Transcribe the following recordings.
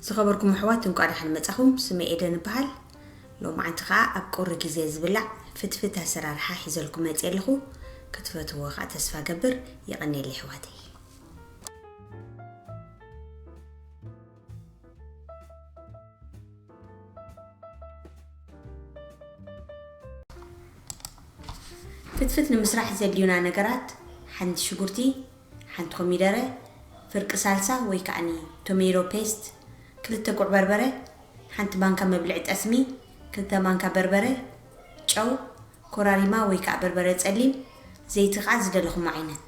ዝኸበርኩም ኣሕዋት፣ እንቋዕ ደሓን መጻኹም። ስመይ ኤደን እበሃል። ሎማዓንቲ ኸኣ ኣብ ቁሪ ግዜ ዝብላዕ ፍትፍት ኣሰራርሓ ሒዘልኩም መጽየ ኣለኹ። ክትፈትዎ ኸኣ ተስፋ ገብር። የቐንየለይ ኣሕዋተይ። ፍትፍት ንምስራሕ ዘድልዩና ነገራት፣ ሓንቲ ሽጉርቲ፣ ሓንቲ ኮሚደረ፣ ፍርቂ ሳልሳ ወይ ከዓኒ ቶሜቶ ፔስት፣ ክልተ ጉዕ በርበረ፣ ሓንቲ ማንካ መብልዒ ጠስሚ፣ ክልተ ማንካ በርበረ፣ ጨው፣ ኮራሪማ ወይ ከዓ በርበረ ጸሊም፣ ዘይቲ ከዓ ዝደለኹሞ ዓይነት።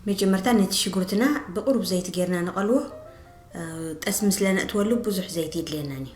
መጀመርታ ነቲ ሽጉርትና ብቁሩብ ዘይቲ ጌርና ንቐልዎ። እ፣ ጠስሚ ስለ ነእትወሉ ብዙሕ ዘይቲ የድልየናን እዩ።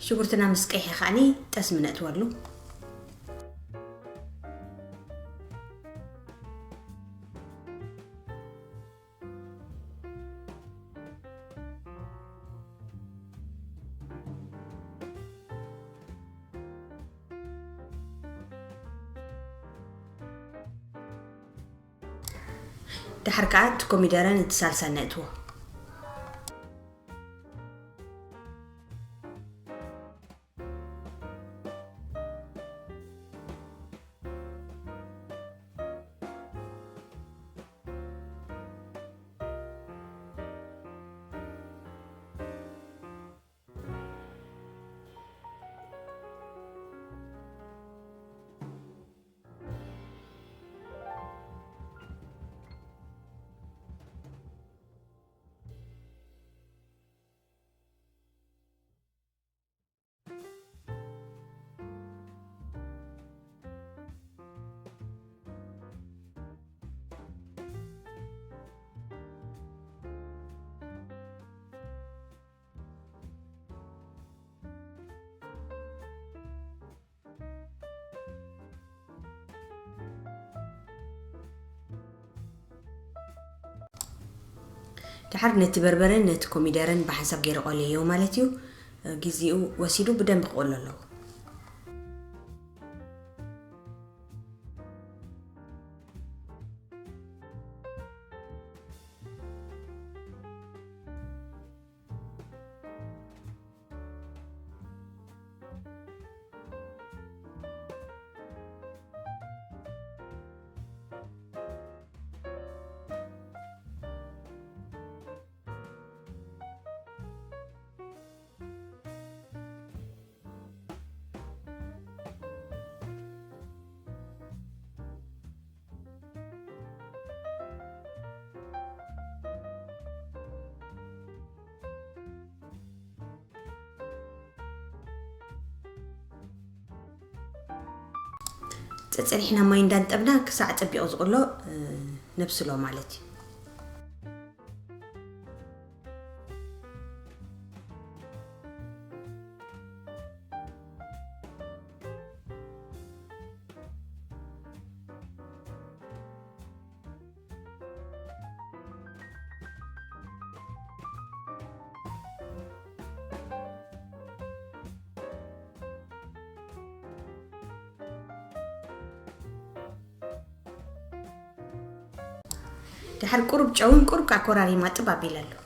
ሽጉርትና ምስ ቀይሐ ከዓኒ ጠስሚ ነእትወሉ። ድሓር ከኣ እቲ ኮሚደረን እቲ ሳልሳን ነእትዎ። ድሓር ነቲ በርበረን ነቲ ኮሚደረን ብሓንሳብ ገይረ ቆልየዮ ማለት እዩ። ግዜኡ ወሲዱ ብደንቢ ክቆሎ ኣለዎ። ጸጸኒሕና ማይ እንዳንጠብና ክሳዕ ጸቢቑ ዝቕሎ፣ እ፣ ነብስሎ ማለት እዩ። ድሓር ቁሩብ ጨውን ቁሩብ ከዓ ኮራሪማ ጥብ ኣቢለ ኣለኹ።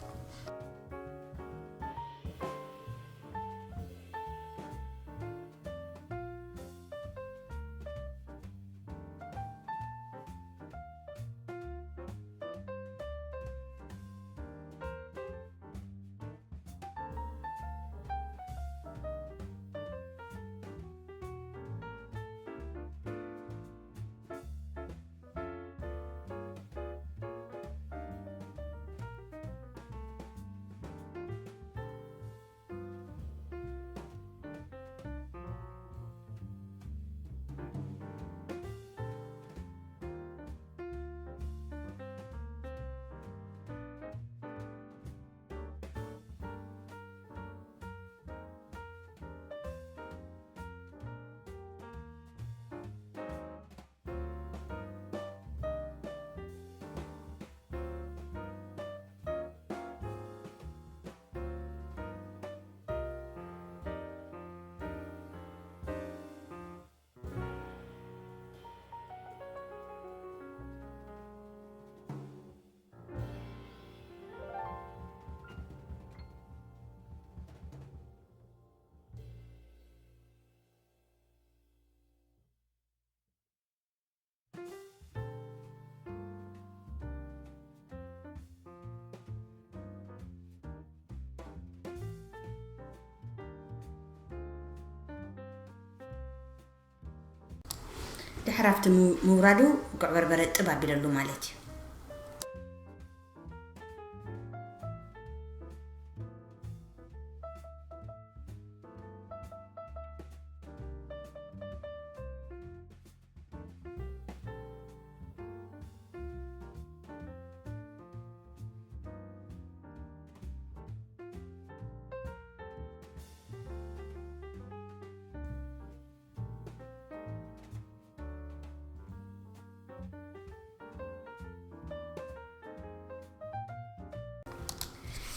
ድሕሪ ኣብቲ ምውራዱ፣ ጉዕ በርበረ ጥብ ኣቢለሉ ማለት እዩ።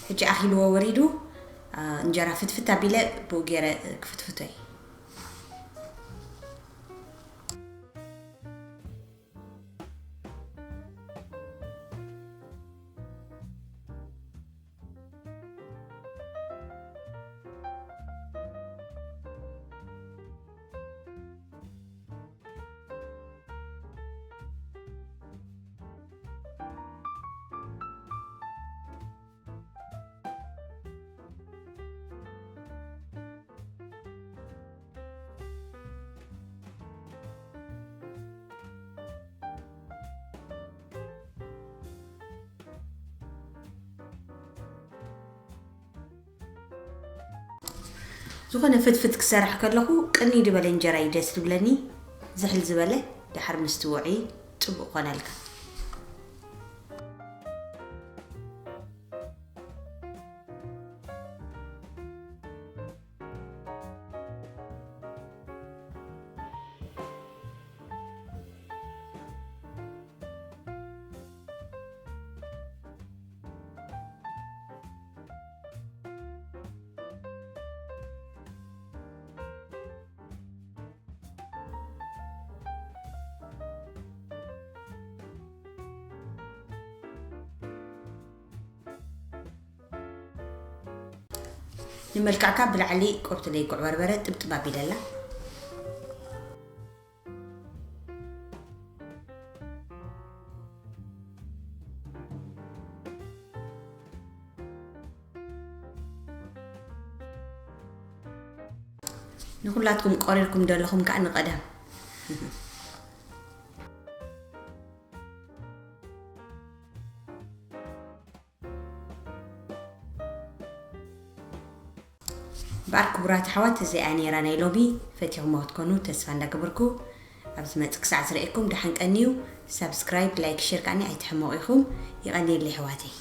ሕጂ ኣኺልዎ ወሪዱ፣ እንጀራ ፍትፍት ኣቢለ ብኡ ገይረ ክፍትፍቶ እየ። ዝኾነ ፍትፍት ክሰርሕ ከለኹ ቅንይ ዝበለ እንጀራ እዩ ደስ ዝብለኒ። ዝሕል ዝበለ ድሓር ምስ ትውዒ ጽቡቕ ኮነልካ። ንመልክዕካ ብላዕሊ ቆብትለይ ጉዕ በርበረ ጥብጥብ ኣቢለላ። ንኹላትኩም ቆሪርኩም ደለኹም ከዓ ንቐደም። እምበኣር ክቡራት ኣሕዋት፣ እዚኣ ነይራ ናይ ሎሚ። ፈቲኹሞ ክትኮኑ ተስፋ እንዳገበርኩ፣ ኣብ ዝመጽእ ክሳዕ ዝርእየኩም ደሓን ቀንዩ። ሳብስክራይብ፣ ላይክ፣ ሼር ከዓኒ ኣይትሕመቑ ኢኹም። ይቐንየለይ ኣሕዋተይ።